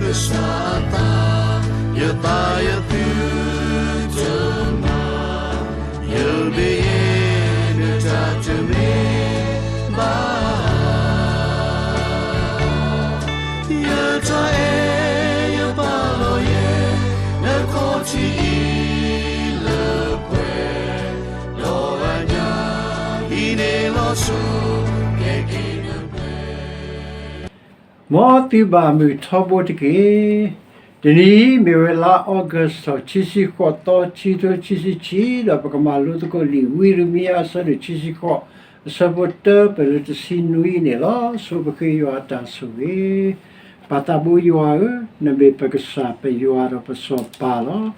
ကစၢ်အသး, ယသးယသုတမၤ, ယမ့ၢ်ယဲ နတၢ်တမ့ၢ်ဘၣ် ယတၢ်အဲၣ်ယပာ်လီၤယဲ နခီၣ်ထံးအံၤလၢပှဲၤ, ဒီးအညၣ်အံၤန့ၣ်လီၤဆီ ကဲက့ၤနပှဲၤ မ်သုဘၣ်မုာ်ထီဘိတက့ၢ်. တနံၤအံၤမ့ၢ်ဝဲလါအီကူးထီၣ် ခံဆံဃိးသီ ခံကထိခံဆံခံ, ဒီးပကမၤလိသကိးလံာ် ဝံယံးရမံယၤ အဆၢဒိၣ်ခံဆံဃိး အဆၢဖိတၢပၢၢ်လၢတဆံနွံန့ၣ်လီၤ. ဆိပဃ့ယွၤအတၢ်ဆိၣ်ဂ့ၤ. ပၢ်သးဘိယွၤဧၢ, နမ့ၢ်ပကစၢ်ပယွၤဒီးပစီၤပၤလီၤ.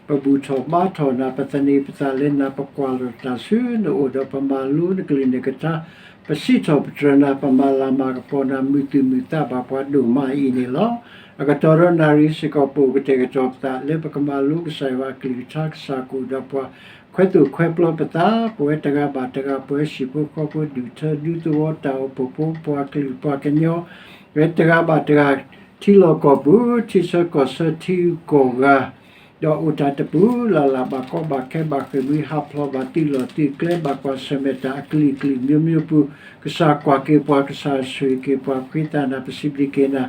ပဘူၣ်ထီၣ်ဘါထီၣ်နၤ, ပသန့ၤပသးလၢနၤ, ပကွၢ်လီၤတၢ်ဆူနအိၣ်, ဒီးပမၤလိနကလုၢ်နကထါ, ပစံးထီၣ်ပတြၢၤနၤ, ပမၤလၤမၤကပီၤနၤ မုာ်သူၣ်မုာ်သးဘၣ်ပှၤဒိၣ်မးအံၤန့ၣ်လီၤ. အကတီၢ်ဒီးနၣ်ရံၣ်စ့ၢ်ကီး ပအိၣ်ကတဲာ်ကတီၤပသး လၢပကမၤလိကစၢ်ယွၤအကလုၢ်ကထါ, ကစၢ်ကအိၣ်ဒီးပှၤ, ခွဲးသိၣ်ခွဲးပျီပသး, ပဝဲတဂၤဘၣ်တဂၤ, ပဝဲဟံၣ်ဖိဃီဖိ, ဒူၣ်ထၢဒူသဝီ, တၢ်အိၣ်ဖှိၣ်ဖိ, ပှၤကလုာ်ပှၤကညီ, ပဝဲတဂၤဘၣ်တဂၤ, ထံလီၢ်ကီၢ်ပူၤ, ထံဆၢကီၢ်ဆၢ, ထံဂုၤကီၢ်ဂၤ, ဒီးအိၣ်တၢ်တပူၤလၢ်လၢ်, ဘၣ်ကီဘၣ်ခဲ, ဘၣ်ဃ့ၢ်မှံဟးဖျိး, ဘၣ်သုးလီၢ်သုးကျဲ, ဘၣ်ကွၢ်ဆၢၣ်မဲာ်တၢ်အကလုာ်ကလုာ် မျိုးမျိုးပူၤ, ကစၢ်ကွၢ်က့ၤပှၤ, ကစၢ်ဆိၣ်ဂ့ၤက့ၤပှၤ, ပဃ့သးနၤ, ပစံးဘျုးက့ၤနၤ,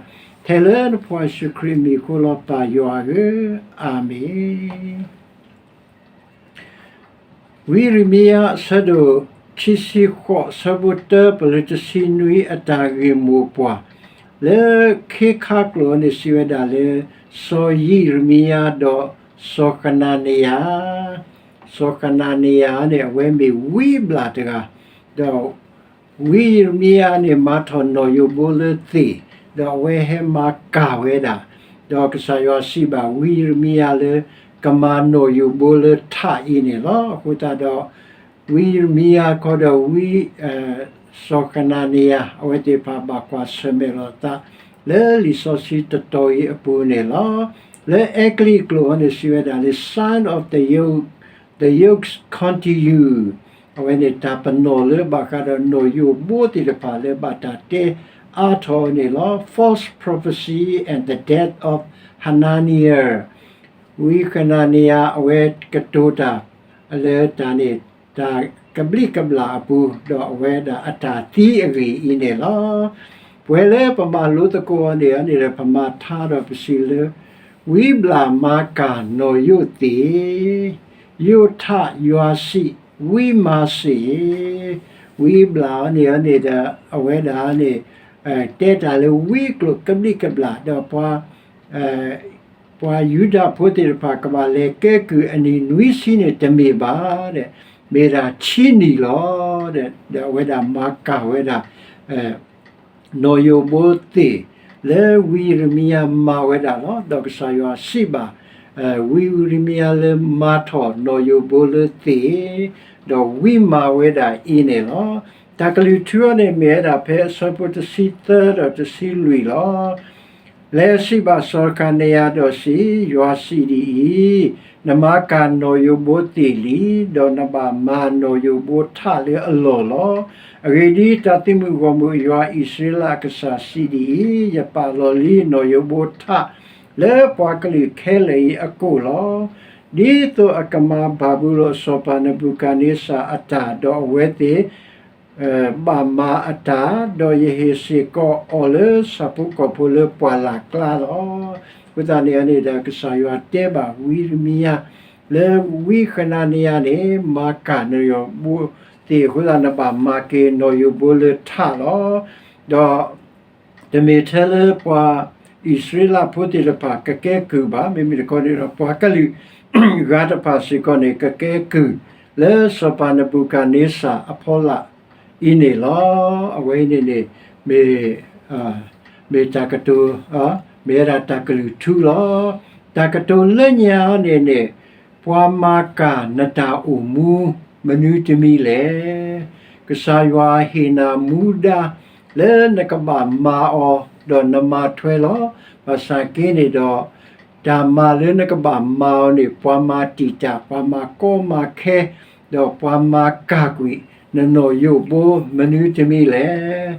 ထဲလၢနဖိယ့ၣ်ၡူးခရံာ်အမံၤအဃိလီၤ ပၢ်ယွၤဧၢ, အၤမ့ၣ်. ဝံယံးရမံယၤ အဆၢဒိၣ်ခံဆံဃိး အဆၢဖိတၢပၢၢ်လၢတဆံနွံ အတၢ်ဂ့ၢ်မိၢ်ပှၢ်, လၢခ့ခါကျိာ်န့ၣ် စံးဝဲဒၣ်လၢ စီၤယံးရမံယၤ ဒီးစီၤဃနၤနယၤ, စီၤဃနၤနယၤန့ၣ် အဝဲမ့ၢ်ဝံဘျၣ်တဂၤ, ဒီး ဝံယံးရမံယၤန့ၣ် မၤထီၣ်နီၣ်ယိၣ်ဘိလၢသ့ၣ်, ဒီးအဝဲဟဲမၤကၢ်ဝဲဒၣ်, ဒီးကစၢ်ယွၤစံးဘၣ်ဝံယံးရမံယၤလၢ ကမၤနီၣ်ယိၣ်ဘိလၢထးအံၤန့ၣ်လီၤ. အဃိသတးဒီး ဝံယံးရမံယၤခီဒီးဝံ စီၤဃနၤနယၤ အဝဲသ့ၣ်တဖၣ်ဘၣ်ကွၢ်ဆၢၣ်မဲာ်လိာ်သး လၢလံာ်စီဆှံတတီၤအံၤအပူၤန့ၣ်လီၤ. လၢအဲကလံးကျိာ်န့ၣ် စံးဝဲဒၣ်လၢ sign of the yoke, the yokes continue, အဝဲန့ၣ်တၢ်ပနီၣ်လၢဘၣ်ဃးဒီးနီၣ်ယိၣ်ဘိသ့ၣ်တဖၣ်လၢဘၣ်တၢ်တဲအါထီၣ်န့ၣ်လီၤ. False prophecy and the death of Hananiah, ဝံဃနၤနယၤ အဝဲကတိၤတၢ်လၢတၢ်န့ၣ် တၢ်ကဘျံးကဘျၣ်အပူၤ ဒီးအဝဲဒၣ်အတၢ်သံအဂ့ၢ်အံၤန့ၣ်လီၤ. ပှဲၤလၢပမၤလိသကိးအီၤန့ၣ်န့ၣ်ဒီး ပမၤထါဒီးပစံးလၢ ဝံဘျၣ်မၤကၢ်နီၣ်ယိၣ်သ့ၣ်, ယိၣ်ထးယွၤစံး, ဝံမၤစ့ၢ်, ဝံဘျၣ်အီၤန့ၣ်န့ၣ်ဒီး အဝဲဒၣ်န့ၣ် တဲတၢ်လၢဝံကျိာ်ကဘျံးကဘျၣ် ဒီးပှၤ ပှၤယူဒၤဖိသ့ၣ်တဖၣ် ကဘၣ်လဲၤကဲကုၢ်အနံၣ်နွံဆံန့ၣ်တမ့ၢ်ဘၣ်, မ့ၢ်ဒၣ်ဆံနံၣ်လီၤ. ဒီးအဝဲဒၣ်မၤကၢ်ဝဲဒၣ် နီၣ်ယိၣ်ဘိသ့ၣ် လၢဝံယံးရမံယၤမၤဝဲဒၣ်လီၤ. ဒီးကစၢ်ယွၤစံးဘၣ် ဝံယံးရမံယၤလၢမၤထီၣ်နီၣ်ယိၣ်ဘိလၢသ့ၣ်, ဒီးဝံမၤဝဲဒၣ်အံၤန့ၣ်လီၤ. တၢ်ကလုၢ်ထူအီၤန့ၣ် မ့ၢ်ဝဲဒၣ်ဖဲအဆၢဖိတဆံသၢဒီးတဆံလွံၢ်လီၤ. လဲၤစံးဘၣ်စီၤဃနၤနယၤဒီးစံး, ယွၤစံးဒ်အံၤ, နမၤကၢ်နီၣ်ယိၣ်ဘိသ့ၣ်လံ, ဒီးနဘၣ်မၤနီၣ်ယိၣ်ဘိထးလၢအလီၢ်လီၤ. အဂ့ၢ်ဒ်အံၤ, တၢ်သုးမုၢ်ဂီၢ်မုၢ်အယွၤ အံၣ်စရ့လးအကစၢ်စံးဒ်အံၤ, ယပာ်လီၤလံနီၣ်ယိၣ်ဘိထး လၢပှၤကလုာ်ခဲလၢာ်အံၤအကိာ်လီၤ. ဒ်သိးအကမၤဘၤဘူလိၣ်အစီၤပၤနဘူၤခၣ်နံစၢ်အတၢ်, ဒီးအဝဲသ့ၣ် ဘၣ်မၤအတၢ်, ဒီးယဟ့ၣ်စ့ၢ်ကီးအီၤလၢဆၣ်ဖိကီၢ်ဖိလၢပှၢ်လၢ်ကျါလီၤ. အဃိသတးန့ၣ်န့ၣ်ဒီး ကစၢ်ယွၤတဲဘၣ်ဝံယံးရမံယၤ လၢဝံဃနၤနယၤန့ၣ် မၤကၢ်နီၣ်ယိၣ်ဘိသ့ၣ်အဃိသတး နဘၣ်မၤက့ၤနီၣ်ယိၣ်ဘိလၢထးလီၤ. ဒီး တမ့ၢ်ထဲလၢပှၤအံၣ်စရ့လးဖိသ့ၣ်တဖၣ်ကကဲကုၢ်ဘၣ်, မ့မ့ၢ်တခီန့ၣ်ဒီး ပှၤကလုာ်ဂၤတဖၣ်စ့ၢ်ကီးန့ၣ် ကကဲကုၢ် လၢစီၤပၤနဘူၤခၣ်နံစၢ်အဖီလာ်အံၤန့ၣ်လီၤ. အဝဲအံၤန့ၣ်န့ၣ် မ့ၢ် မ့ၢ်တၢ်ကတိၤ မ့ၢ်ဝဲဒၣ်တၢ်ကလုၢ်ထူလီၤ. တၢ်ကတိၤလၢညါန့ၣ်န့ၣ် ပှၤမၤကၢ်နတၢ်အိၣ်မူ မနုၤတမံၤလဲၣ်. ကစၢ်ယွၤဟ့ၣ်နၤမူဒါ လၢနကဘၣ်မၤအီၤ ဒီးနမၤထွဲလီၤ. ဘၣ်ဆၣ်က့န့ၣ်ဒီး တၢ်မၤလၢနကဘၣ်မၤအီၤန့ၣ် ပှၤမၤတံာ်တာ် ပှၤမၤကီမၤခဲ ဒီးပှၤမၤကၢ်ကွံာ် နနီၣ်ယိၣ်ဘိမနုၤတမံၤလဲၣ်.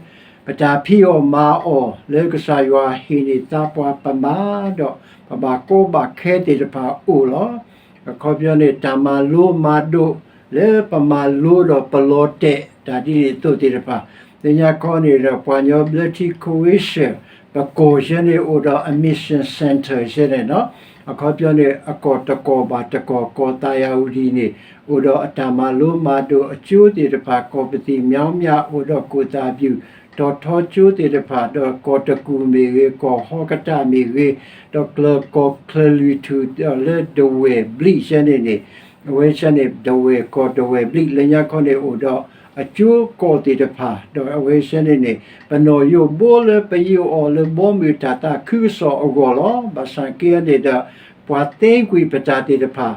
ပတၢ်ဖံးအီၣ်မၤအီၣ်လၢကစၢ်ယွၤဟ့ၣ်န့ၢ်သါပှၤပမၤ, ဒီးပဘၣ်ကီဘၣ်ခဲသ့ၣ်တဖၣ်အိၣ်လီၤ. အခီပညီန့ၣ် တၢ်မၤလိမၤဒိးလၢပမၤလိဒီးပလီၤတဲာ်တၢ်ဒ်န့ၣ်အသိးသ့ၣ်တဖၣ်, လၢညါခီန့ၣ်ဒီး ပှၤကညီဘျၢထံခိဧ့ၡၢၣ် ပကီၢ်ယဲန့ၣ်အိၣ်ဒီးအ mission center ယဲန့ၣ်လီၤ. အခီပညီန့ၣ် အကီၢ်တကီၢ်ဘၣ်တကီၢ်, ကီၢ်သးယၤဝတံၣ်န့ၣ် အိၣ်ဒီးအတၢ်မၤလိမၤဒိးအကၠိသ့ၣ်တဖၣ်, ကီၢ်ပသံၣ်မၠီမၠၣ် အိၣ်ဒီးကိၣ်သၣ်ဘျူး, တီၤထီကၠိသ့ၣ်တဖၣ်, ဒီးကီၢ်တကူၣ်မ့ၢ်ဂ့ၤ, ကီၢ်ဟီကတၢ်မ့ၢ်ဂ့ၤ, ဒီးကျၢၤကီၢ်ချၢၣ်လွံၢ်ထူၣ်, ဒီးလၢဒဝဲၢ်ဘျံးယဲန့ၣ်န့ၣ်, အဝဲယဲန့ၣ် ဒဝဲၢ်ကီၢ်ဒဝဲၢ်ဘျံး လၢညါခီန့ၣ်အိၣ်ဒီးအကၠိကီၢ်သ့ၣ်တဖၣ်, ဒီးအဝဲယဲန့ၣ်န့ၣ် ပနီၢ်ယိၣ်ဘိလၢပယိၣ်အီၤလၢဘီမုၢ်တၢ်သးခုကစီၣ်အဂီၢ်လီၤ. ဘၣ်ဆၣ်က့န့ၣ်ဒီး ပှၤသ့ကွံာ်ပတၢ်သ့ၣ်တဖၣ်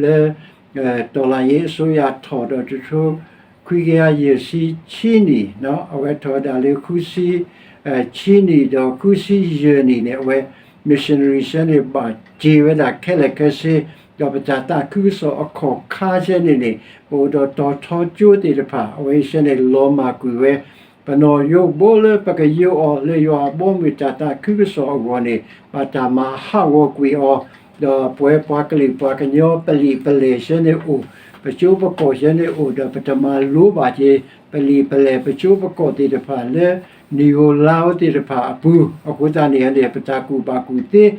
လၢ တော်လှန်ရေးအစိုးရထီၣ်ဒီးတထိခွံကယၤယဲၢ်ဆံဆံနံၣ်, အဝဲထီၣ်ဝဲဒၣ်လၢဃုဆံဆံနံၣ်ဒီးဃုဆံယဲၢ်နံၣ်န့ၣ် အဝဲ missionary ယဲန့ၣ် ဘၣ်စ့ၤဝဲဒၣ်ခဲလၢာ်ခဲဆ့, ဒီးပတၢ်သးခုကစီၣ်အခီၣ်ခါယဲန့ၣ်န့ၣ် ပအိၣ်ဒီးတီၤထီကၠိသ့ၣ်တဖၣ်, အဝဲယဲန့ၣ်လီၤမၢ်ကွံာ်ဝဲ ပနီၢ်ယိၣ်ဘိလၢပကယိၣ်အီၤလၢယွၤအဘီမုၢ်တၢ်သးခုကစီၣ်အဂီၢ်န့ၣ် ဘၣ်တၢ်မၤဟးဂီၤကွံာ်အီၤ, ဒီးပဝဲပှၤကလုာ်ပှၤကညီပလံာ်ပလဲၢ်ယဲန့ၣ်အိၣ်, ပကၠိပကီၢ်ယဲန့ၣ်အိၣ်, ဒီးပတမၤလိဘၣ်က့ၤ ပလံာ်ပလဲၢ်ပကၠိပကီၢ်သ့ၣ်တဖၣ်လၢ နံၣ်ဧိၤလါဧိၤသ့ၣ်တဖၣ်အပူၤ, အဃိသတးန့ၣ်န့ၣ် ပတၢ်ကူၣ်ဘၣ်ကူၣ်သ့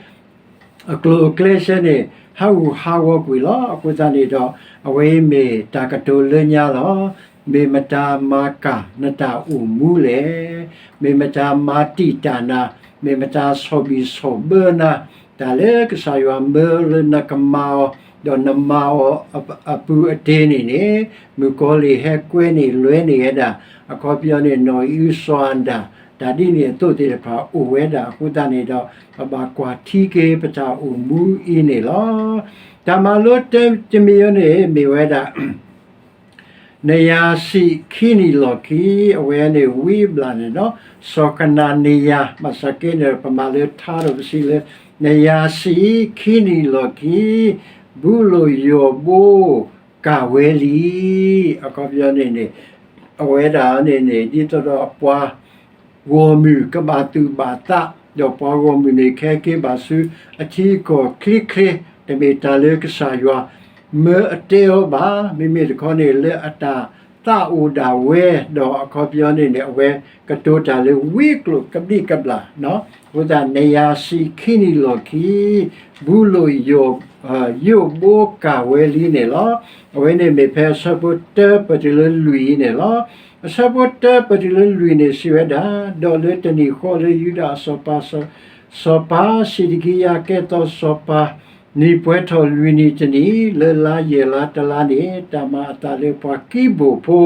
အကျိၤအကျဲယဲန့ၣ် ဟးဂူာ်ဟးဂီၤကွံာ်လီၤ. အဃိသတးန့ၣ်ဒီး အဝဲအံၤမ့ၢ်တၢ်ကတိၤလၢညါလီၤ. မ့ၢ်မတၤမၤကၢ်နတၢ်အိၣ်မူလဲၣ်. မ့ၢ်မတၤမၤတံာ်တာ်နၤ, မ့ၢ်မတၤဆီၣ်ဘံၣ်ဆီၣ်ဘၢနၤ, တၢ်လၢကစၢ်ယွၤမၢလၢနကမၤအီၤ, ဒီးနမၤအီၤအပူၤအတ့ၢ်န့ၣ်န့ၣ်, မုၣ်ကီၤလံၢ်ဟဲကွဲန့ၢ်လွဲန့ၢ်ဝဲဒၣ်, အခီပညီန့ၣ် နီၢ်အံၣ်အုစီၤအၤဒၣ်, တၢ်ဒ်န့ၣ်အသိးသ့ၣ်တဖၣ်အိၣ်ဝဲဒၣ်. အဃိသတးန့ၣ်ဒီး ပဘၣ်ကွၢ်ထံက့ၤပတၢ်အိၣ်မူအံၤန့ၣ်လီၤ. တၢ်မၤလိတမံၤအံၤန့ၣ် မ့ၢ်ဝဲဒၣ် နယၤစံးခံနံၣ်လီၢ်ခံ, အဝဲန့ၣ်ဝံအဘျၣ်န့ၣ်လီၤ. စီၤကနၤနယၤ, ဘၣ်ဆၣ်က့န့ၣ် ပမၤလၢထါဒီးပစံးလၢ နယၤစံးခံနံၣ်လီၢ်ခံ, ဘူလိၣ်ယီၢ်ဘိကၢ်ဝဲလံ. အခီပညီန့ၣ်န့ၣ် အဝဲဒၣ်န့ၣ်န့ၣ် ဒ်သိးဒီးပှၤ ဂီၢ်မုၢ်ကဘၣ်သူၣ်ဘၣ်သး, ဒီးပှၤဂီၢ်မုၢ်န့ၣ် ကဟဲက့ၤဘၣ်ဆူအထံအကီၢ်ချ့ချ့, တမ့ၢ်တၢ်လၢကစၢ်ယွၤမၢအတဲအီၤဘၣ်. မ့မ့ၢ်တခီန့ၣ် လၢအတၢ်သးအိၣ်ဒၣ်ဝဲ, ဒီးအခီပညီန့ၣ်န့ၣ် အဝဲကတိၤတၢ်လၢဝံကျိာ်ကဘျံးကဘျၣ်, အဃိသတး နယၤစံးခံနံၣ်လီၢ်ခံ, ဘူလိၣ်ယီၢ်, ယီၢ်ဘိကၢ်ဝဲလံန့ၣ်လီၤ. အဝဲန့ၣ်မ့ၢ်ဖဲအဆၢဖိတၢပၢၢ်တုၤလၢလွံၢ်အံၤန့ၣ်လီၤ. အဆၢဖိတၢပၢၢ်တုၤလၢလွံၢ်န့ၣ် စံးဝဲဒၣ်, ဒီးလၢတနံၣ်ဃီလၢယူဒၤအစီၤပၤ, စီၤပၤစံးဒကံယၤကဲထီၣ်စီၤပၤ, နံၣ်ပှဲၤထီၣ်လွံၢ်နံၣ်တနံၣ်, လၢလါယဲၢ်လါတလါန့ၣ် တၢ်မၤအသးလၢပှၤကံဘိၣ်ဖိ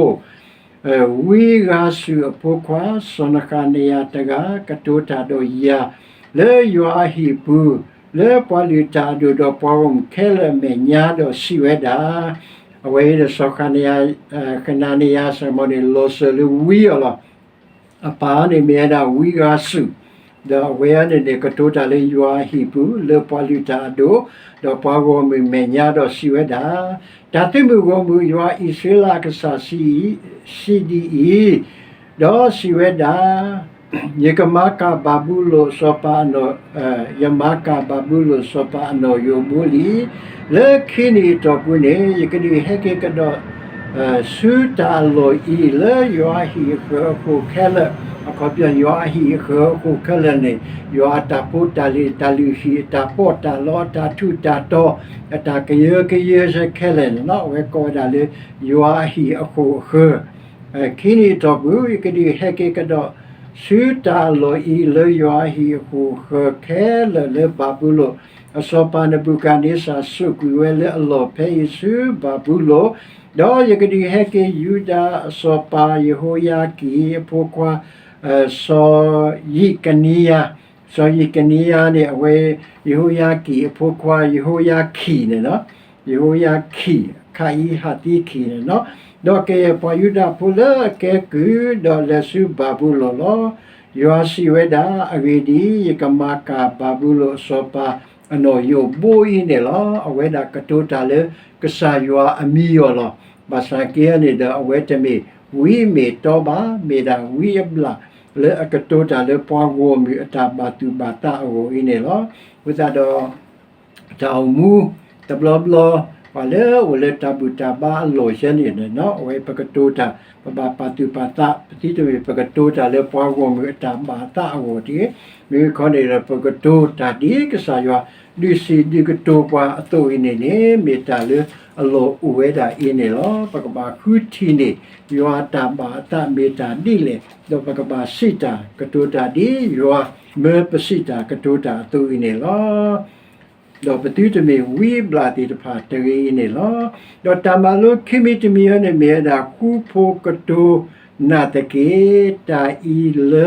ဝံဂၤစူၣ်အဖိခွါ စီၤနဃနယၤတဂၤ ကတိၤတၢ်ဒီးယၤ လၢယွၤအဟံၣ်ပူၤ လၢပှၤလုၢ်တၢ်အဒိၣ်ဒီးပှၤဂီၢ်မုၢ်ခဲလၢာ်အမဲာ်ညါဒီးစံးဝဲဒၣ်, အဝဲအံၤဒီးစီၤ ခနၤနယၤစ့ၢ်ကီးန့ၣ် လီၤစၢၤလၢဝံအီၤလီၤ. အပၢ်န့ၣ်မ့ၢ်ဝဲဒၣ်ဝံဂၤစူၣ်, ဒီးအဝဲန့ၣ်န့ၣ် ကတိၤတၢ်လၢယွၤအဟံၣ်ပူၤ လၢပှၤလုၢ်တၢ်အဒိၣ် ဒီးပှၤဂီၢ်မုၢ်မဲာ်ညါဒီးစံးဝဲဒၣ်, တၢ်သုးမုၢ်ဂီၢ်မုၢ်ယွၤအံၣ်စရ့လးအကစၢ်စံးဒ်အံၤ, ဒီးစံးဝဲဒၣ်, ယကမၤကၢ်ဘၤဘူလိၣ်စီၤပၤအနီၢ်, ယမၤကၢ်ဘၤဘူလိၣ်စီၤပၤအနီၢ်ယိၣ်ဘိလံ. လၢခံနံၣ်အတီၢ်ပူၤန့ၣ် ယကဒုးဟဲက့ၤကဒီး ဆူတၢ်အလီၢ်အံၤ လၢယွၤအဟံၣ်အဃၢၤအဃိာ်ခဲလၢာ်, အခီပညီယွၤအဟံၣ်အဃၢၤအဃိာ်ခဲလၢာ်န့ၣ် ယွၤအတၢ်ဖိတၢ်လံၤ တၢ်လုၢ်ဟံၣ် အတၢ်ပီးတၢ်လီ အတၢ်ထူးတၢ်တီၤ အတၢ်ကယၢကယဲၢ်ခဲလၢာ်န့ၣ်လီၤ. အဝဲကိးဝဲဒၣ်လၢ ယွၤအဟံၣ်အဃိာ်အဃၢၤ ခံနံၣ်အတီၢ်ပူၤ ယကဒုးဟဲက့ၤကဒီး ဆူတၢ်အလီၢ်အံၤ လၢယွၤအဟံၣ်အဃိာ်အဃၢၤခဲလၢာ်လၢဘၤဘူလိၣ်, အစီၤပၤနဘူၤခၣ်နံစၢ် စိာ်ကွံာ်ဝဲလၢအလီၢ်ဖဲအံၤဆူဘၤဘူလိၣ်, ဒီးယကဒုးဟဲက့ၤယူဒၤအစီၤပၤယဟိယၤကံၣ်အဖိခွါ စီၤယံးကနံယၤ, စီၤယံးကနံယၤန့ၣ် အဝဲ ယဟိယၤကံၣ်အဖိခွါ ယဟိယၤခံၣ်န့ၣ်လီၤ. ယဟိယၤခံၣ် ခအံဟးသံခံၣ်န့ၣ်လီၤ. ဒီးကယဲၢ်ပှၤယူဒၤဖိလၢအကဲကုၢ် ဒီးလဲၤဆူဘၤဘူလိၣ်လီၤ. ယွၤစံးဝဲဒၣ်, အဂ့ၢ်ဒ်အံၤ, ယကမၤကၢ်ဘၤဘူလိၣ်အစီၤပၤအနီၢ်ယိၣ်ဘိအံၤန့ၣ်လီၤ. အဝဲဒၣ်ကတိၤတၢ်လၢကစၢ်ယွၤအမံၤအီၤလီၤ. ဘၣ်ဆၣ်က့န့ၣ်ဒီး အဝဲတမ့ၢ်ဝံမ့ၢ်တီဘၣ်, မ့ၢ်ဒၣ်ဝံအဘျၣ် လၢအကတိၤတၢ်လၢပှၤဂီၢ်မုၢ်အတၢ်ဘၣ်သူၣ်ဘၣ်သးအဂီၢ်အံၤန့ၣ်လီၤ. အဃိသတးဒီး တၢ်အိၣ်မူ တဘျီဘျီ ပှၤလၢအိၣ်လၢတၢ်ဘူၣ်တၢ်ဘါအလီၢ်ဆဲန့ၣ် အဝဲပကတိၤတၢ် ပဘၣ်ပာ်သူၣ်ပာ်သး ပသံတမ့ၢ် ပကတိၤတၢ်လၢပှၤဂီၢ်မုၢ်အတၢ်ဘၣ်သးအဂီၢ်တဂ့ၤ. မ့မ့ၢ်ခီန့ၣ်ဒီး ပကတိၤတၢ်ဒ်ကစၢ်ယွၤ ဒုးစံးဒုးကတိၤပှၤအသိးအံၤန့ၣ်န့ၣ် မ့ၢ်တၢ်လၢအလီၢ်အိၣ်ဝဲဒၣ်အံၤန့ၣ်လီၤ. ပကဘၣ်ဃုထံၣ်န့ၢ် ယွၤအတၢ်ဘၣ်အသးမ့ၢ်တၢ်ဒ်လဲၣ်, ဒီးပကဘၣ်စံးတၢ်ကတိၤတၢ်ဒ်ယွၤမၢပစံးတၢ်ကတိၤတၢ်အသိးအံၤန့ၣ်လီၤ. ဒီးပသုတမ့ၢ်ဝံအဘျၣ်သ့ၣ်တဖၣ်တဂ့ၤအံၤန့ၣ်လီၤ. ဒီးတၢ်မၤလိခံမံၤတမံၤအံၤန့ၣ်မ့ၢ်ဝဲဒၣ် ဃူဖိးကတိၤနာ်သက့ၢ်, တၢ်အံၤလၢ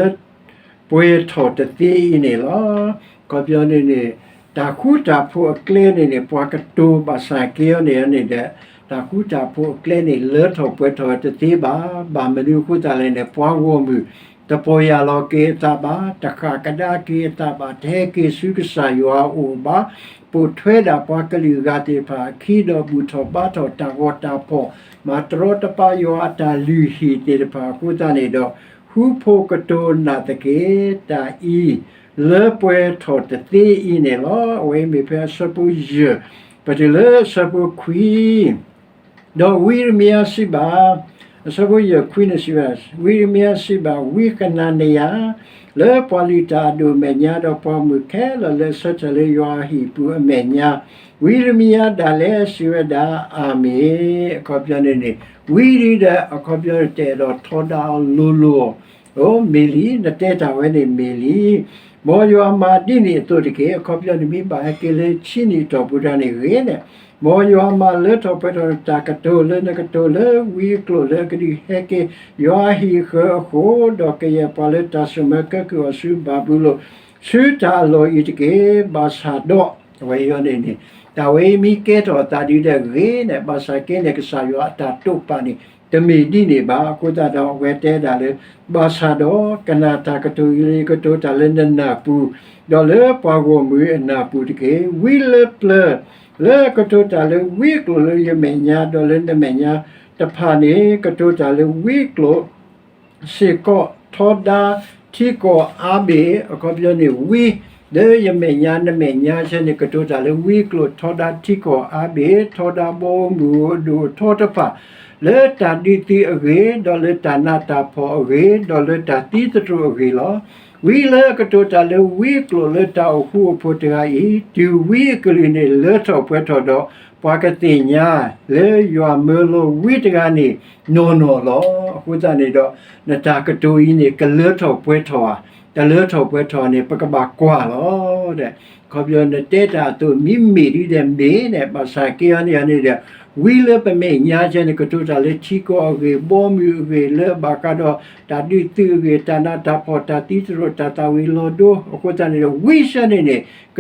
ပှဲၤထီၣ်တသ့အံၤန့ၣ်လီၤ. အခီပညီန့ၣ်န့ၣ် တၢ်ဃူတၢ်ဖိးအကျဲန့ၣ်န့ၣ် ပှၤကတိၤဘၣ်ဆၣ်က့အီၤန့ၣ်န့ၣ်ဒီး တၢ်ဃူတၢ်ဖိးအကျဲန့ၣ် လၢထီၣ်ပှဲၤထီၣ်တသ့ဘၣ်. ဘၣ်မနုၤအဃိသတးလဲၣ်န့ၣ် ပှၤဂီၢ်မုၢ် တပီၢ်ယၢ်လီၤက့ၤအသးဘၣ်, တဃၣ်ကဒါက့ၤအသးဘၣ်, တဟဲက့ၤဆူကစၢ်ယွၤအအိၣ်ဘၣ်, ပိာ်ထွဲဒၣ်ပှၤကလုာ်ဂၤသ့ၣ်တဖၣ်အခံ ဒီးဘူၣ်ထီၣ်ဘါထီၣ်တၢ်ဂီၤတၢ်ဖီၣ်, မၤတရီတပါယွၤအတၢ်လုၢ်ဟံၣ်သ့ၣ်တဖၣ်အဃိသတးန့ၣ်ဒီး ဃူဖိးကတိၤနာ်သက့ၢ်, တၢ်အံၤ လၢပှဲၤထီၣ်တသ့အံၤန့ၣ်လီၤ. အဝဲအံၤမ့ၢ်ဖဲအဆၢဖိယဲၢ် ပတုၤလၢအဆၢဖိခွံ ဒီးဝံယံးရမံယၤစံးဘၣ်, အဆၢဖိယဲၢ်ခွံန့ၣ်စံးဘၣ်, ဝံယံးရမံယၤစံးဘၣ် ဝံဃနၤနယၤ လၢပှၤလုၢ်တၢ်အဒိၣ်အမဲာ်ညါ ဒီးပှၤဂီၢ်မုၢ်ခဲလၢာ်လၢအဆၢထၢၣ်လၢယွၤအဟံၣ်ပူၤအမဲာ်ညါ, ဝံယံးရမံယၤဒၣ်လဲာ်စံးဝဲဒၣ်, အၤမ့ၣ်, အခီပညီန့ၣ်န့ၣ် ဝံဒုဒီး အခီပညီန့ၣ် တအဲၣ်ဒိးထီဒါအီၤလိၤလိၤ အိ မ့ၢ်လံ, နတဲတၢ်ဝဲန့ၣ်မ့ၢ်လံ. မ်ယွၤမၤဒ်န့ၣ်အသိးတက့ၢ်. အခီပညီန့ၣ် မ့ၢ်ဘၣ်ဟဲက့ၤလၢဆံနံၣ်အတီၢ်ပူၤတၢ်န့ၣ်ဂ့ၤန့ၣ်, မ်ယွၤမၤလၢထီၣ်ပှဲၤထီၣ်နတၢ်ကတိၤလၢနကတိၤလၢဝံအကျိာ်လၢအကဒုးဟဲက့ၤယွၤအဟံၣ်အဃၢၤအဃိ, ဒီးကယဲၢ်ပှၤလၢတၢ်ဆိၣ်မၢကဲကုၢ်အီၤဆူဘၤဘူလိၣ် ဆူတၢ်အလီၢ်အံၤတက့ၢ်. ဘၣ်ဆၣ်ဒီး အဝဲအံၤန့ၣ်န့ၣ် တၢ်ဝဲအံၤမ့ၢ်ကဲထီၣ်အသးဒုဒီးဂ့ၤန့ၣ်, ဘၣ်ဆၣ်က့န့ၣ် ကစၢ်ယွၤအတၢ်တိာ်ပာ်န့ၣ် တမ့ၢ်ဒ်န့ၣ်ဘၣ်. အဃိသတးဒီးအဝဲတဲဒၣ်လၢ ဘၣ်ဆၣ်ဒီးကနၣ်တၢ်ကတိၤအံၤလၢယကတိၤတၢ်လၢနနၢ်ပူၤ, ဒီးလၢပှၤဂီၢ်မုၢ်အနၢ်ပူၤတက့ၢ်. ဝံလၢပျၢၤ လၢအကတိၤတၢ်လၢဝံအကျိာ်လၢယမဲာ်ညါ ဒီးလၢနမဲာ်ညါတဖၣ်န့ၣ် ကတိၤတၢ်လၢဝံအကျိာ် စ့ၢ်ကီးထီဒါထံကီၢ်အါဘ့ၣ်, အခီပညီန့ၣ် ဝံ လၢယမဲာ်ညါနမဲာ်ညါဆဲန့ၣ် ကတိၤတၢ်လၢဝံအကျိာ်ထီဒါထံကီၢ်အါဘ့ၣ်, ထီဒါဘီမုၢ်အဒိၣ်အထီတဖၣ် လၢတၢ်ဒုးသုးအဂ့ၢ်, ဒီးလၢတၢ်နးတၢ်ဖှီၣ်အဂ့ၢ်, ဒီးလၢတၢ်သံသတြိာ်အဂ့ၢ်လီၤ. ဝံလၢအကတိၤတၢ်လၢဝံအကျိာ်လၢတၢ်အိၣ်ဃူအိၣ်ဖိးတဂၤအံၤ, တုၤဝံအကလုၢ်န့ၣ်လၢထီၣ်ပှဲၤထီၣ်ဒီး, ပှၤကသ့ၣ်ညါလၢယွၤမၢလီၤဝံတဂၤန့ၣ်နီၢ်နီၢ်လီၤ. အဃိသတးန့ၣ်ဒီး နတၢ်ကတိၤအံၤန့ၣ် ကလၢထီၣ်ပှဲၤထီၣ်ဧါ, တလၢထီၣ်ပှဲၤထီၣ်န့ၣ် ပကဘၣ်ကွၢ်လီၤ. အခီပညီနတဲတၢ်အသိး မ့မ့ၢ်ဒ်ဒီးမ့ၢ်န့ၣ် ဘၣ်ဆၣ်က့အီၤန့ၣ်န့ၣ်ဒီး ဝံလၢပမဲာ်ညါဆဲန့ၣ် ကတိၤတၢ်လၢထံကီၢ်အဂ့ၢ်, ဘီမုၢ်အဂ့ၢ်, လၢအဘၣ်ဃးဒီးတၢ်ဒုးသုးအဂ့ၢ်, တၢ်နးတၢ်ဖှီၣ်, တၢ်သံသတြိာ်, တၢ်သၣ်ဝံၤလီၤဒိ, အဃိသတးန့ၣ်ဒီး ဝံဆဲန့ၣ်န့ၣ် က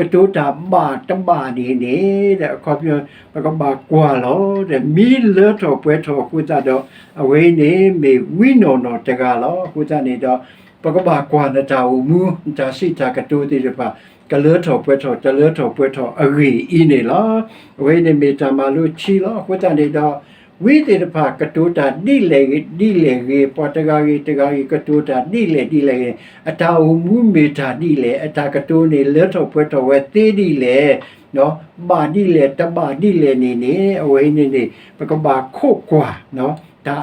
တိၤတၢ်ဘၣ်တဘၣ်န့ၣ်န့ၣ် အခီပညီ ပကဘၣ်ကွၢ်လီၤ. ဒီးမ့ၢ်လၢထီၣ်ပှဲၤထီၣ်အဃိသတးဒီး အဝဲအံၤန့ၣ်မ့ၢ်ဝံနီၢ်နီၢ်တဂၤလီၤ. အဃိသတးန့ၣ်ဒီး ပကဘၣ်ကွၢ်နတၢ်အိၣ်မူ နတၢ်စံးတၢ်ကတိၤသ့ၣ်တဖၣ် ကလၢထီၣ်ပှဲၤထီၣ် တလၢထီၣ်ပှဲၤထီၣ်အဂ့ၢ်အံၤန့ၣ်လီၤ. အဝဲအံၤန့ၣ်မ့ၢ်တၢ်မၤလိခံလီၤ. အဃိသတးန့ၣ်ဒီး ဝံသ့ၣ်တဖၣ်ကတိၤတၢ်ဒ်လဲၣ်ဒ်လဲၣ်ဂ့ၤ, ပှၤတဂၤဂ့ၤတဂၤဂ့ၤ ကတိၤတၢ်ဒ်လဲၣ်ဒ်လဲၣ်ဂ့ၤ, အတၢ်အိၣ်မူမ့ၢ်တၢ်ဒ်လဲၣ်, အတၢ်ကတိၤန့ၣ် လၢထီၣ်ပှဲၤထီၣ်ဝဲသ့ဒ်လဲၣ်, ဘၣ်ဒ်လဲၣ်တဘၣ်ဒ်လဲၣ်န့ၣ်န့ၣ် အဝဲအံၤန့ၣ်န့ၣ် ပကဘၣ်ခိးကွၢ် တၢ်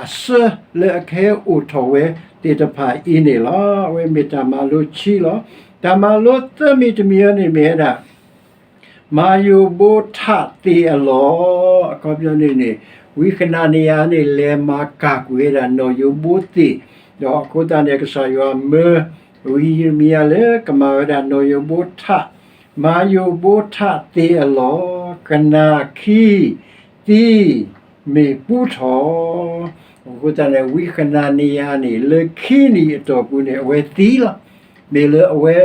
အဆၢလၢအကဟဲအိၣ်ထီၣ်ဝဲသ့ၣ်တဖၣ်အံၤန့ၣ်လီၤ. အဝဲမ့ၢ်တၢ်မၤလိခံလီၤ. တၢ်မၤလိသၢမံၤတမံၤအံၤန့ၣ်မ့ၢ်ဝဲဒၣ် မၤယိာ်ဘိထးသ့အလီၢ်, အခီပညီန့ၣ်န့ၣ် ဝံဃနၤနယၤန့ၣ် လဲၤမၤကၢ်ကွံာ်ဝဲဒၣ်နီၢ်ယိာ်ဘိသ့ၣ်, ဒီးအဃိသတးန့ၣ် ကစၢ်ယွၤမၢ ဝံယံးရမံယၤလၢကမၤဝဲဒၣ်နီၢ်ယိာ်ဘိထး, မၤယိာ်ဘိထးသ့အလီၢ်, ကနၣ်ခံ သံ မ့ၢ်ပူထီၣ်, အဃိသတးန့ၣ် ဝံဃနၤနယၤန့ၣ် လၢခံနံၣ်အတီၢ်ပူၤန့ၣ် အဝဲသံလီၤ. မ့ၢ်လၢအဝဲ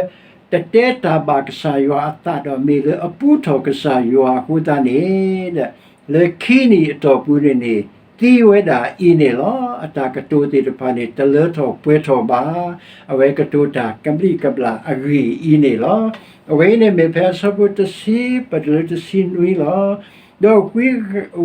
တတဲတၢ်ဘၣ်ကစၢ်ယွၤအသးဒီး မ့ၢ်လၢအပူထီၣ်ကစၢ်ယွၤအဃိသတးန့ၣ် လၢခံနံၣ်အတီၢ်ပူၤန့ၣ်န့ၣ် သံဝဲဒၣ်အံၤန့ၣ်လီၤ. အတၢ်ကတိၤသ့ၣ်တဖၣ်န့ၣ် တလၢထီၣ်ပှဲၤထီၣ်ဘၣ်. အဝဲကတိၤတၢ်ကဘျံးကဘျၣ်အဂ့ၢ်အံၤန့ၣ်လီၤ. အဝဲအံၤန့ၣ်မ့ၢ်ဖဲအဆၢဖိတဆံ ပတုၤလၢတဆံနွံလီၤ. ဒီး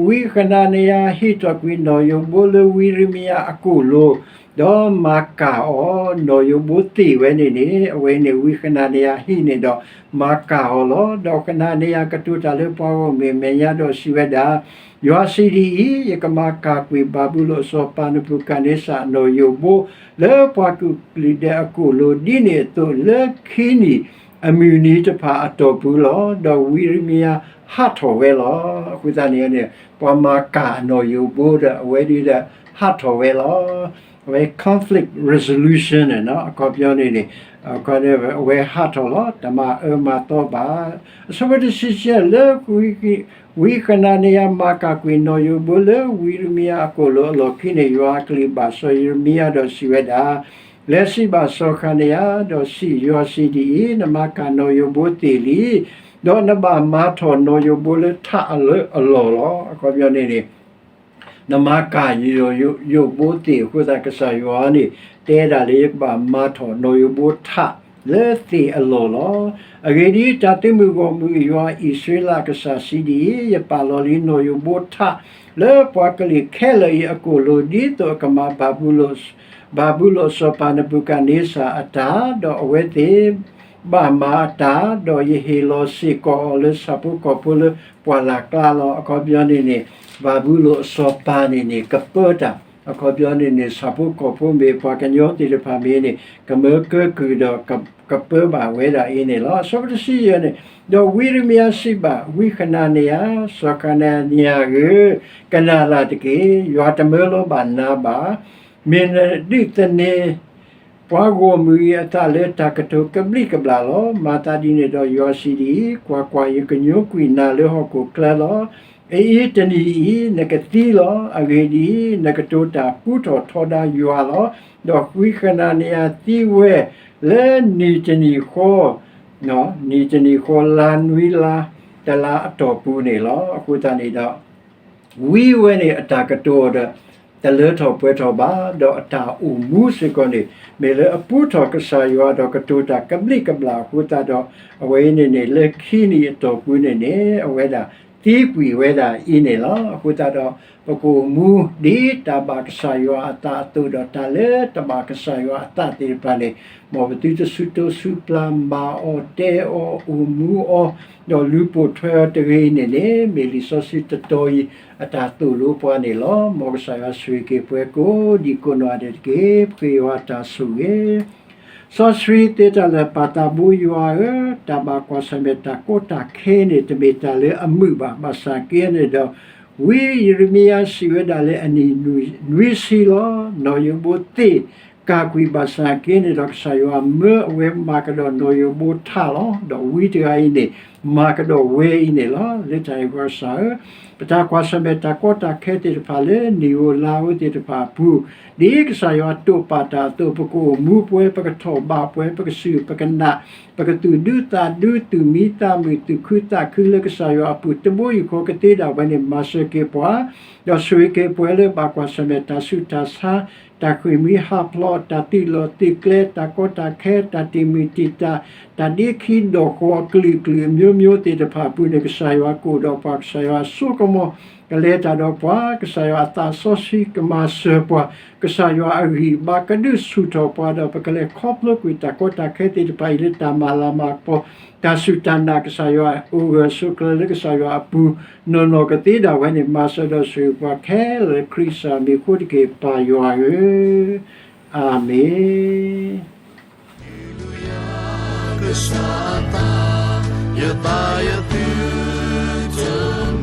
ဝံဃနၤနယၤဟ့ၣ်ထီၣ်ကွံာ်နီၢ်ယိၤဘိလၢဝံယံးရမံယၤအကိာ်လိၤ, ဒီးမၤကၢ်အီၤ, နီၢ်ယိၤဘိသ့ၣ်ဝဲန့ၣ်န့ၣ်, အဝဲန့ၣ် ဝံဃနၤနယၤဟ့ၣ်န့ၣ်ဒီး မၤကၢ်အီၤလီၤ. ဒီးဃနၤနယၤကတိၤတၢ်လၢပှၤဂီၢ်မုၢ်အမဲာ်ညါဒီးစံးဝဲဒၣ်, ယွၤစံးဒ်အံၤ, ယကမၤကၢ်ကွံာ်ဘၤဘူလိၣ်စီၤပၤနဘူၤခၣ်နံစၢ်အနီၢ်ယိၤဘိ လၢပှၤကလုာ်ဒဲးအကိာ်လိၤ ဒ်န့ၣ်အသိးလၢခံနံၣ်အမုၢ်နံၤတဖၣ်အတီၢ်ပူၤလီၤ. ဒီးဝံယံးရမံယၤဟးထီၣ်ဝဲလီၤ. အဃိသတးန့ၣ်န့ၣ် ပှၤမၤကၢ်နီၢ်ယိၤဘိဒီး အဝဲဒၣ်ဒီးဟးထီၣ်ဝဲလီၤ. အဝဲ conflict resolution န့ၣ် အခီပညီန့ၣ်န့ၣ် အဝဲဟးထီၣ်လီၤ. တမၤအၢမၤသီဘၣ်. အဆၢဖိတဆံယဲၢ် လၢဝံဃနၤနယၤမၤကၢ်ကွံာ်နီၢ်ယိၤဘိလၢဝံယံးရမံယၤအကိာ်လိၤအလီၢ်ခံန့ၣ်, ယွၤအကလုၢ်ဘၣ်စီၤယံးရမံယၤဒီးစံးဝဲဒၣ်, လဲၤစံးဘၣ်စီၤဃနၤနယၤဒီးစံး, ယွၤစံးဒ်အံၤ, နမၤကၢ်နီၢ်ယိၤဘိသ့ၣ်လံ, ဒီးနဘၣ်မၤထီၣ်နီၢ်ယိၤဘိလၢထးအလၢအလီၢ်လီၤ. အခီပညီန့ၣ်န့ၣ် နမၤကၢ်ယိၤဘိသ့ၣ်အဃိသတး ကစၢ်ယွၤန့ၣ် တဲဒၣ်လၢယကဘၣ်မၤထီၣ်နီၢ်ယိၤဘိထးလၢသ့ၣ်အလီၢ်လီၤ. အဂ့ၢ်ဒ်အံၤ, တၢ်သုးမုၢ်ဂီၢ်မုၢ်အယွၤအံၣ်စရ့လးအကစၢ်စံးဒ်အံၤ, ယပာ်လီၤလံနီၢ်ယိၤဘိထးလၢပှၤကလုာ်ခဲလၢာ်အံၤအကိာ်လိၤ, ဒ်သိးအကမၤဘၤဘူလိၣ်, ဘၤဘူလိၣ်စီၤပၤနဘူၤခၣ်နံစၢ်အတၢ်, ဒီးအဝဲသ့ၣ် ဘၣ်မၤအတၢ်, ဒီးယဟ့ၣ်လီၤစ့ၢ်ကီးအီၤလၢဆၣ်ဖိကီၢ်ဖိလၢပှၢ်လၢ်ကျါလီၤ. အခီပညီန့ၣ်န့ၣ် ဘၤဘူလိၣ်အစီၤပၤန့ၣ်န့ၣ် ကပၢတၢ်, အခီပညီန့ၣ်န့ၣ် ဆၣ်ဖိကီၢ်ဖိမ့ၢ်ပှၤကညီသ့ၣ်တဖၣ်မ့ၢ်န့ၣ် ကမၢကၢကုၢ်ဒီး ကပၢဘၣ်ဝဲဒၣ်အံၤန့ၣ်လီၤ. အဆၢဖိတဆံယဲၢ်န့ၣ်, ဒီးဝံယံးရမံယၤစံးဘၣ်ဝံဃနၤနယၤ, စီၤဃနၤနယၤဧၢ, ကနၣ်လၢ်တက့ၢ်, ယွၤတမၢလီၤဘၣ်နၤဘၣ်. မ့ၢ်နဒုးသန့ၤ ပှၤဂီၢ်မုၢ်အံၤအသးလၢတၢ်ကတိၤကဘျံးကဘျၣ်လီၤ. မၤသးဒ်န့ၣ်ဒီးယွၤစံးဒ်အံၤ, ကွၢ်ကွၢ်, ယကညိကွံာ်နၤလၢဟီၣ်ခိၣ်ချၢလီၤ. အအံၤတနံၤအံၤနကသံလီၤ. အဂ့ၢ်ဒ်အံၤ, နကတိၤတၢ်ပူထီၣ်ထီဒါယွၤလီၤ. ဒီးဝံဃနၤနယၤသံဝဲလၢနံၣ်တနံၣ်ဃီ, နံၣ်တနံၣ်ဃီ, လါနွံလါ, တလါအတီၢ်ပူၤန့ၣ်လီၤ. အဃိသတးန့ၣ်ဒီး ဝံဝဲန့ၣ်အတၢ်ကတိၤဒီး တလၢထီၣ်ပှဲၤထီၣ်ဘၣ်, ဒီးအတၢ်အိၣ်မူစ့ၢ်ကီးန့ၣ် မ့ၢ်လၢအပူထီၣ်ကစၢ်ယွၤဒီးကတိၤတၢ်ကဘျံးကဘျၣ်အဃိသတးဒီး အဝဲအံၤန့ၣ်န့ၣ် လၢခံနံၣ်အတီၢ်ပူၤန့ၣ်န့ၣ် အဝဲဒၣ်သံကွံာ်ဝဲဒၣ်အံၤန့ၣ်လီၤ. အဃိသတးဒီး ပကအိၣ်မူဒ်တၢ်ဘၣ်ကစၢ်ယွၤအသးအသိးဒီး တၢ်လၢတဘၣ်ကစၢ်ယွၤအသးသ့ၣ်တဖၣ်န့ၣ် မ်ပသုတစူးတိစူးပျၢ် မၤအီၤတဲအီၤအိၣ်မူအီၤ ဒီးလူၤပိာ်ထွဲအီၤတဂ့ၤန့ၣ်န့ၣ် မ့ၢ်လံာ်စီဆှံတတီၤအံၤ အတၢ်သိၣ်လိပှၤန့ၣ်လီၤ. မ်ကစၢ်ယွၤဆိၣ်ဂ့ၤက့ၤပှၤကိးဒံကိးနီၢ်ဂၤဒဲးတက့ၢ်. ပဃ့ယွၤတၢ်ဆိၣ်ဂ့ၤ စီဆှံသ့တၢ်လၢာ် ပၢ်သးဘိယွၤဧၢ, တၢ်ဘၣ်ကွၢ်ဆၢၣ်မဲာ်တၢ်ကီတၢ်ခဲန့ၣ် တမ့ၢ်တၢ်လၢအမုာ်ဘၣ်. ဘၣ်ဆၣ်က့န့ၣ်ဒီး ဝံယံးရမံယၤစံးဝဲဒၣ်လၢအနံၣ်နွံဆံလီၤ. နီၢ်ယိၤဘိသ့ၣ်ကၢ်ကွံာ် ဘၣ်ဆၣ်က့န့ၣ်ဒီး ကစၢ်ယွၤမၢအဝဲမၤကဒီးနီၢ်ယိၤဘိထးလီၤ. ဒီးဝံတဂၤအံၤန့ၣ် မၤကဒီးဝဲအံၤန့ၣ်လီၤ. လၢတၢ်အံၤ ပကစၢ်ဧၢ, ပတၢ်ကွၢ်ဆၢၣ်မဲာ်တၢ်ကီတၢ်ခဲသ့ၣ်တဖၣ်လၢနံၣ်ဧိၤလါဧိၤသ့ၣ်တဖၣ်အပူၤ ဒ်ကစၢ်ယွၤတိာ်ပာ်တၢ်အသိး ပကအိၣ်မူပှဲၤ, ပကထီၣ်ဘးပှဲၤ, ပကစူၢ်ပကနာ်, ပကသူၣ်ဒူသးဒူ, သူၣ်မံသးမုာ်, သူၣ်ခုသးခုလၢကစၢ်ယွၤအပူၤ တဘိယူၢ်ဃီကသ့ဒၣ်ဝဲန့ၣ် မၤစၢၤက့ၤပှၤ, ဒီးဆိၣ်ဂ့ၤက့ၤပှၤလၢဘၣ်ကွၢ်ဆၢၣ်မဲာ်တၢ်ဆူးတၢ်ဆါ, တၢ်ဃ့ၢ်မှံဟးဖျိး, တၢ်သုးလီၢ်သုးကျဲ, တၢ်ကီတၢ်ခဲ, တၢ်တံာ်မုၢ်တံာ်တာ်, တၢ်ဒ့ခံဒီၣ်ဃီအကလုာ်ကလုာ်အမျိုးမျိုးသ့ၣ်တဖၣ်အပူၤန့ၣ် ကစၢ်ယွၤကအိၣ်ဒီးပှၤ, ကစၢ်ယွၤအစိကမီၤ ကလဲၤတၢ်ဒီးပှၤ, ကစၢ်ယွၤအသးစီဆှံကမၤစၢၤပှၤ, ကစၢ်ယွၤအဂံၢ်ဘါကဒုးဆူၣ်ထီၣ်ပှၤဒီး ပကလဲၤခီဖျိကွံာ်တၢ်ကီတၢ်ခဲသ့ၣ်တဖၣ်အံၤလၢတၢ်မၤလၤမၤကပီၤ, တၢ်စူၢ်တၢ်နာ် ကစၢ်ယွၤအိၣ်ဂၢၢ်ဆိးကျၢၤလၢကစၢ်ယွၤအပူၤ နီၢ်နီၢ်ကသ့ဒၣ်ဝဲန့ၣ် မၤစၢၤဒီးဆိၣ်ဂ့ၤပှၤခဲလၢာ် ခရံာ်ကစၢ်မံၤအဃိတက့ၢ် ပၢ်ယွၤဧၢ, အၤမ့ၣ်. ကစၢ်အသး, ယသးယသုတ